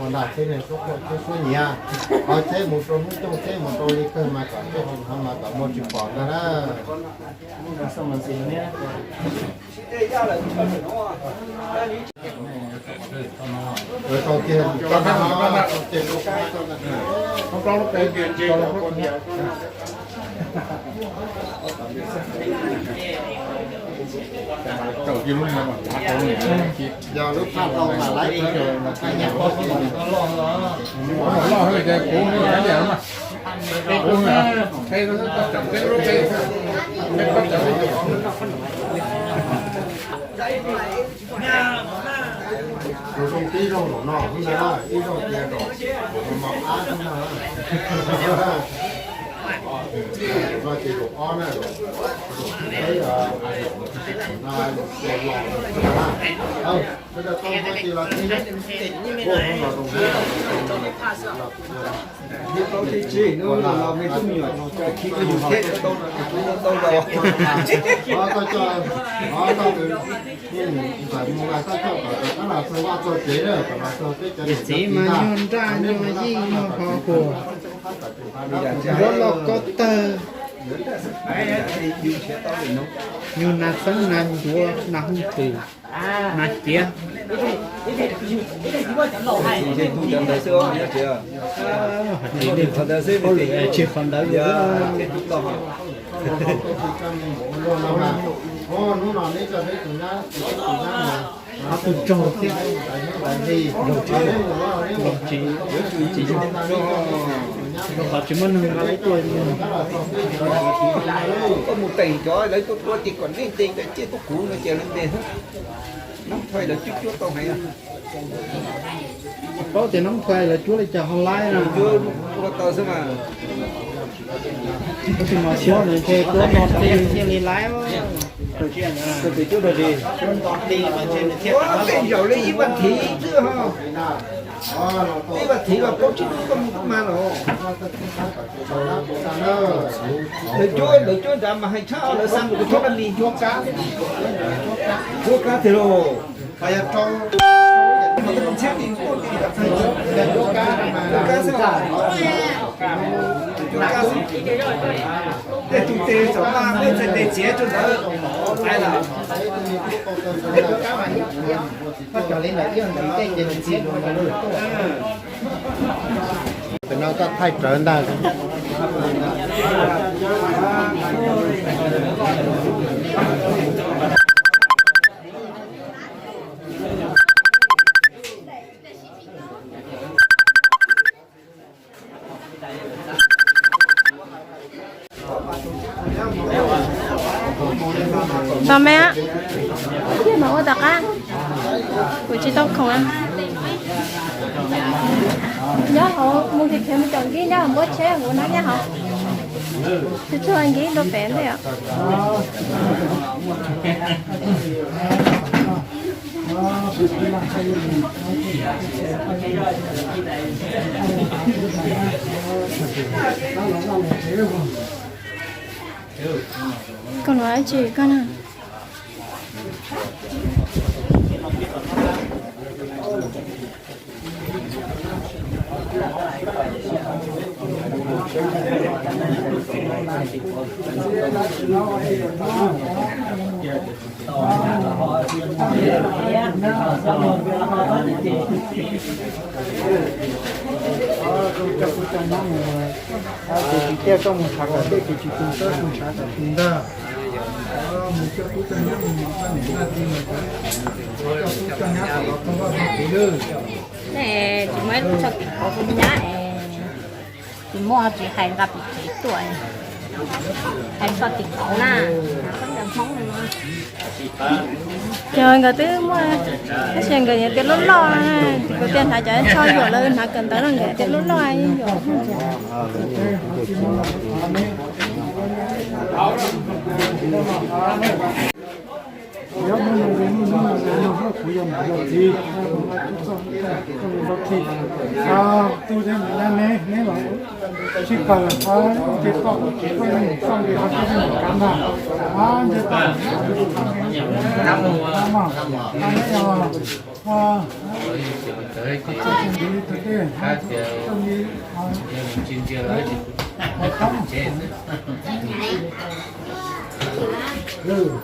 ua nram tsheb ne, suab qhuaj tsheb suab nyiav, qhov tsheb mus rau hnub xyoo tsheb mus rau li kawg mas kom tsheb ho mas kom muag tsis pom ntag na. Yog lub phaj tau mas laiv. Tus zoo tib zaug zaum no xwb ntag, ib zaug cia zaum, tus no mos qab xwb ntag. Tus no ces zaum ob na, zaum peb, zaum no, zaum los na. Sawv daws tau npua ces los tib, ua no los zoo na. Tsis tsis hnub no los me tub me nyuam khi yus thiab tau, tau los. Txiv mas nyuag nraj nyuag yij nyuag hos huam, nruab loj kob tawg, nyuag nas xeeb nas ncuav nas hooj twm nas ciav. Hais tias li, ua lwm tsis qhov ntawd li. Tus tsaug thiab, tsis, tsis, tsis, qhov tsis muaj neeg nqa lawv tuaj. Koj mus teem cov lawv tuaj tua ces kom nej ntes, cia tuaj kuv no ces lawv ntes. Noob Thoj lawv cuab cuab tau heev. Paub tias Noob Thoj lawv cuab li cas ho laib na. Cuab ua tau xwb mas. Tus mas xyov nws ntshe cuab no thiaj li laib. Cuab nto ti mas ntshe nws thiaj, tej zaum li ib vas thiv xwb ho. Ib vas thiv los plaub tsib lub koj mus kuj mag los. Lawv cuab, lawv cuab nrad mas hais tshaj lawv xa mus rau txhob dab li cuab kab. Cuab kab tiag lauj. Cuab kab xwb. Cuab kab xwb. Tej tus tes txawm maj muab txhais tes txiav rau ntawd. Koj cov li ntawd ib yam ntawd tej ces nws txiav rau ntawd. Tam no koj thaij rawv ntag. Tos me, mas ua tom qab, kuv tsis tau khoom. Nyob hauv mus tim khiav mus caum nkib nyob hauv npuab tsheb kuv no nyob hauv. Tsuag tsuag nkib dua pem ntej os. Koj nuv dab tsi koj na? Ces tsis tiaj koj mus ntshav kom tej, ces tsis tu koj mus ntshav kom tus ntag. Mus coj tub coj nyab mus mov koj niam naj ti mas cov coj tub coj nyab kom los thoob koj thoob kev lwj. Tsis muaj ib lub tsho kev qhov tus nyab es tsis muaj tsis hais nqa pem tsev tuaj. Hais txog tim kauv na, cov nkawd twb muaj, tab sis nkawd yuav tias loj loj, kuv tias hnav cov tsho yuam lawv hnav kawm ntawv no nkawd tias loj loj yuam. Kuv yog mus yog txiv, tub thiab niam dab neb, neb los sib pawg los qhov ces koj koj yeej xoj nqi qhov koj yeej kav ntag. Neb yog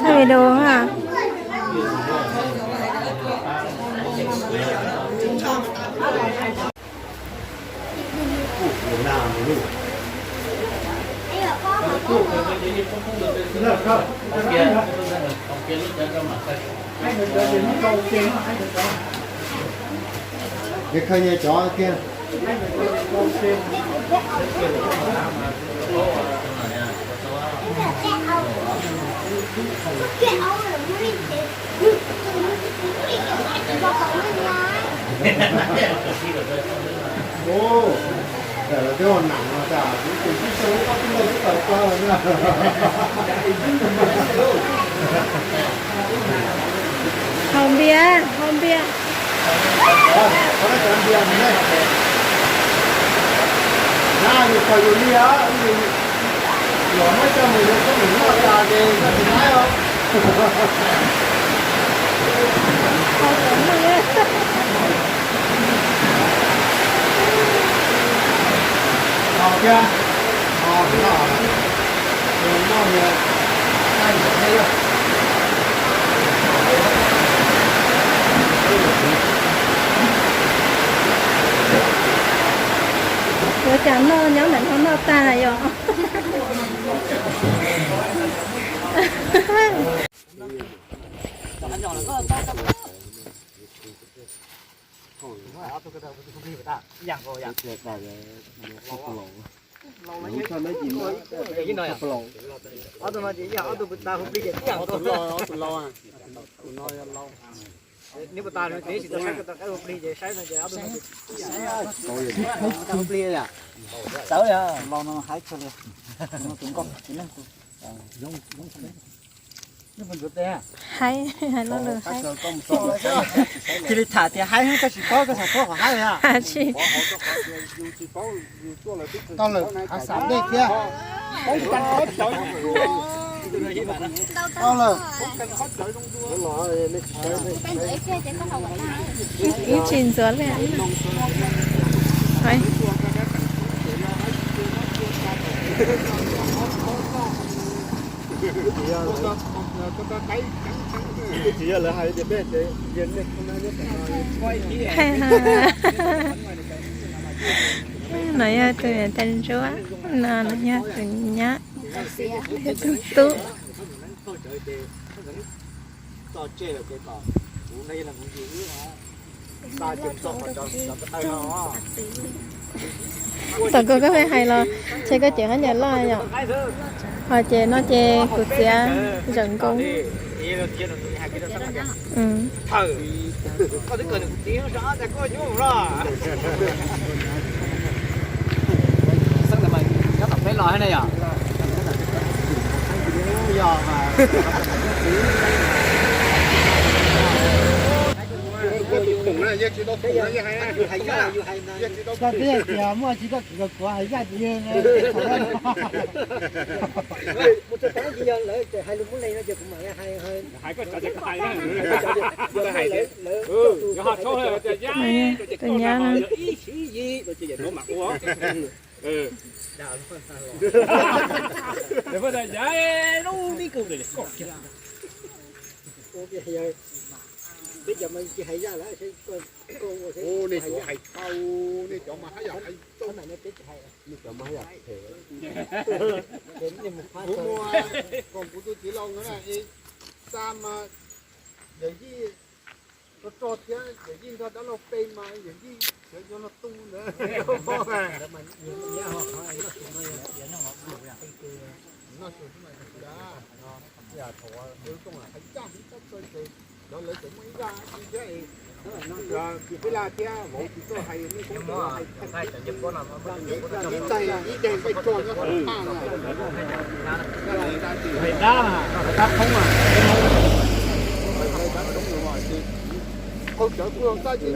Video ha. Ces khaws nyias cov kiag. Ua, twb ua nam no tas kuv tus tib xyoo ob tug loj twb tawm plaws na. Haus npias, haus npias. Na, yus khaws yus li os, yus muab coj mus yuav khaub nws noj tas ces koj tsis laib os. Haus thiab, haus noj, noj thiab. Ua cas noj nyob ntawm no noj tag yom? Sawv li. Haib, haib lo lus haib. Cia li tham tias haib, koj tsis paub koj xav paub qhov haib li. Tsis tau lawm, hav xam dej thiab. Tau lawm. Ib tsis ntxuav li. No yog tus niam tais ntsuab, no yog tus nyab, tus tub. Tom koj koj pheej hais los ces koj cev khaub ncaws loj yom. Ho ces no ces kuv txiav zeem nkoos. Koj tias muaj tsis tau kuv hais yaj tias mus tso tau tsis yog lawv hais lus Moob Leeg no ces kuv mam li hais. Hais koj cov ces koj hais na. Yog ho tshauj tias yaj, tus nyab no yog ib sim yim no ces yam nuav mam ua. Peb cov mas tsis hais yaj lawm, nej cov hais tau, nej cov mas haj yam hais tau, nej cov mas haj yam phem. Kuv muaj, koom kuv tus txiv laus no na, xa mas yawm yij rog rog thiab yawm yij nrog dab laug peb mas yawm yij cov yog luag tu ntawd. Noj su xwb mas yam thaum lub rooj hais yaj hib tab txawj ces cov lawv tseem muaj ib zaj thiab, Kwv Pwb Laj thiab Vauv tsis txawj hais, nej koob cov hais ib daim ib daim nqaij rog nyob hauv phaj na. Hais dab, hais dab thoob a. Qhau cawv kuj yog xab ces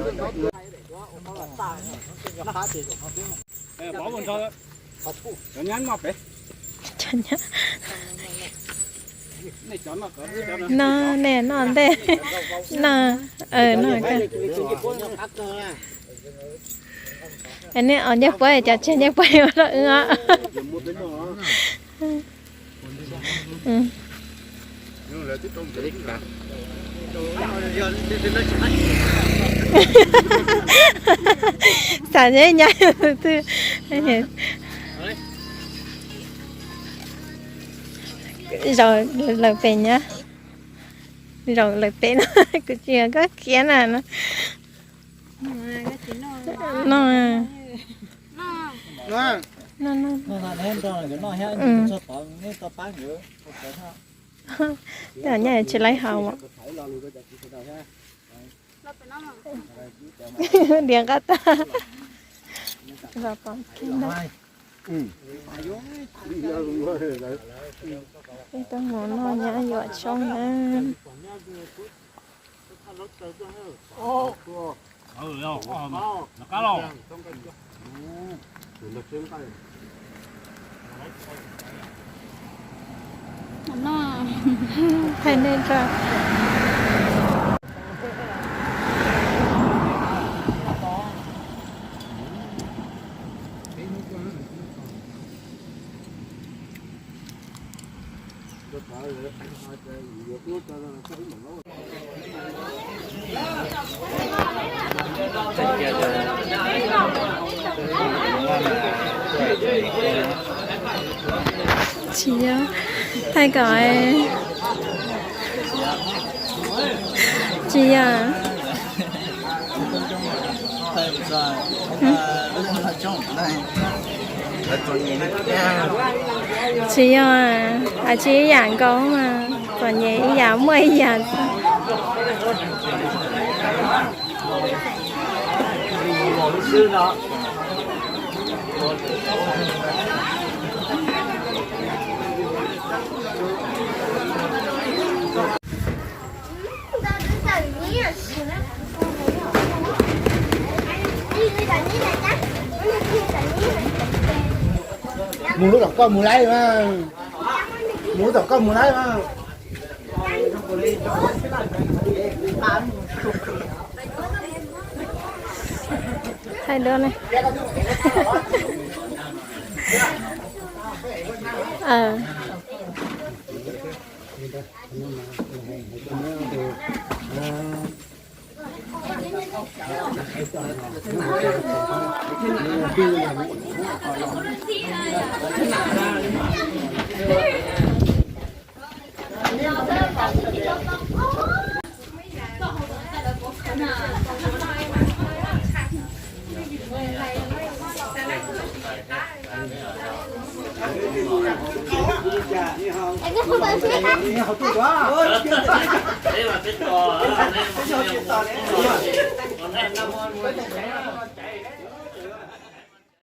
no, nej noj ntej, no, no, nej os ncej puab, cov tseg ncej puab ua rau wb os. Xav nyob nyab twg. Zaum lawm pem nyab, zaum lawm pem no, kuv tsis yog koj khiav na no. No, no, no. Tej nyab tsis laib haus. Diav nqaj tag. Peb tuaj mus noj nyab yuam tshoob na. Thaij nej tso. Tsis yog, thaij kom, tsis yog. Tsis yog, tsis ib yam nkaus mas, txom nyem ib yam muaj ib yam. Mus lub tom koj mus laib mas. Mus lub tom koj mus laib mas. Thaij duab ne.